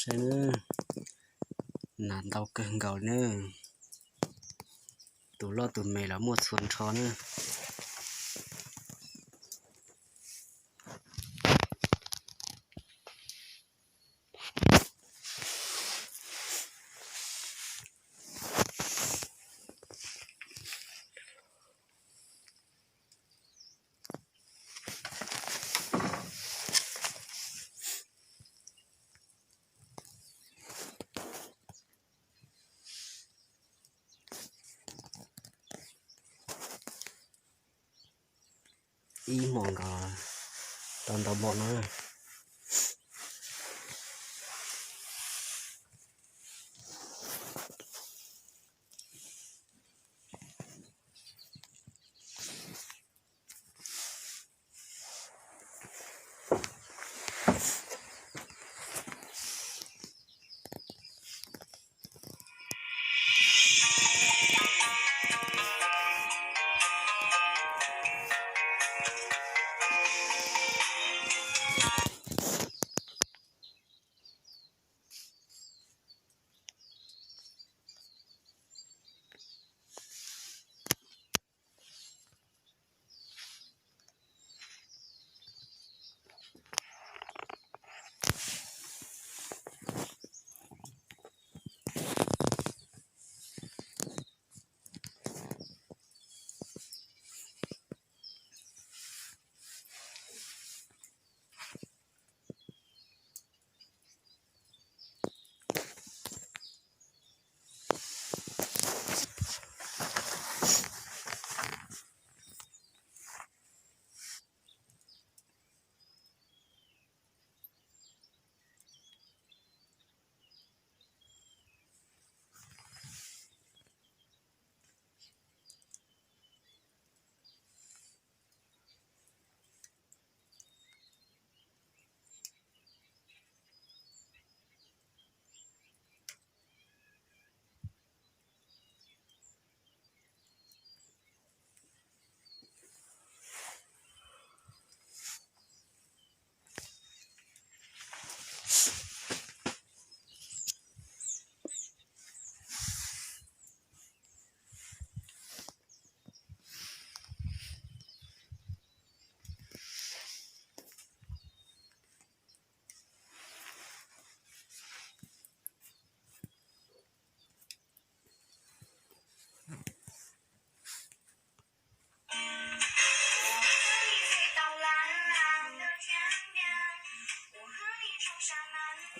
Saib nawb, nas ntau kawg nkaus nawb. Tus loj tus me los muaj txhua nrho nawb. Ib hmos nkaus tau ntau npaum no.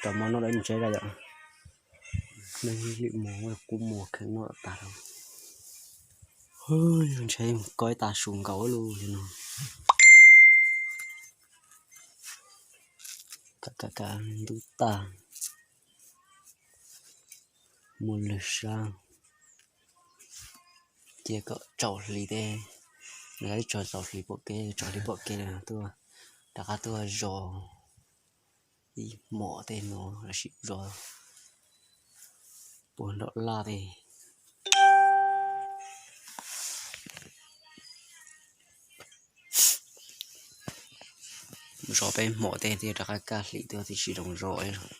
Tau mov noj lawm mus tsev lawm yom. Neeg lwm mus kuv mus kheev noj tas lawm. Ntshe koib tas su nkaus lawm li no. Ka ka ka ntub tag. Muaj lwg sab. Cia kom tsaus hlis tej, nws tso tsaus hlis pom kev, tsaus hlis pom kev tuaj, rov qab tuaj zov ib hmos tej no lossis zov puag nram laj tej. Zov peb hmos tej thiaj rov qab kaj hlis tuaj thiaj tsis zoo zov.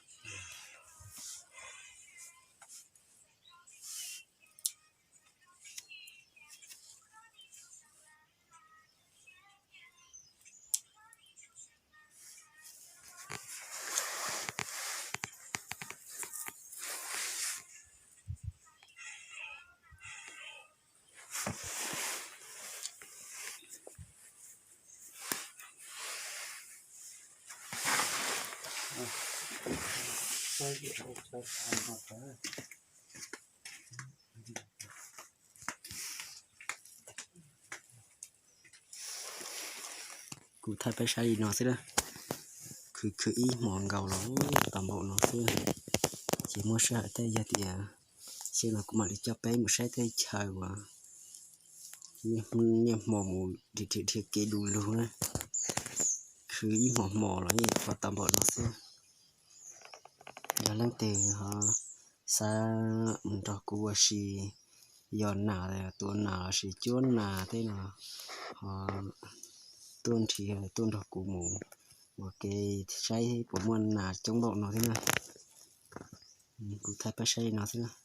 Kuv thaij peb saib li no xwb na. Khwv khwv ib hmos nkaus los tau npaum no xwb. Ces muab sij hawm tej yog tias xyoo no kuv mam li coj peb mus saib teb chaws uas niaj hmo mus dhia dhia kev du lug na. Khwv ib hmos hmos los yeej tau npaum no xwb. Yog leej twg ho xav mus nrog kuv ua si yos nas, tuav nas lossis cuab nas tej no, ho tuaj nrhiav tuaj nrog kuv mus ua ke saib puas muaj nas coob npaum no thiab na. Kuv thaij peb saib li no xwb.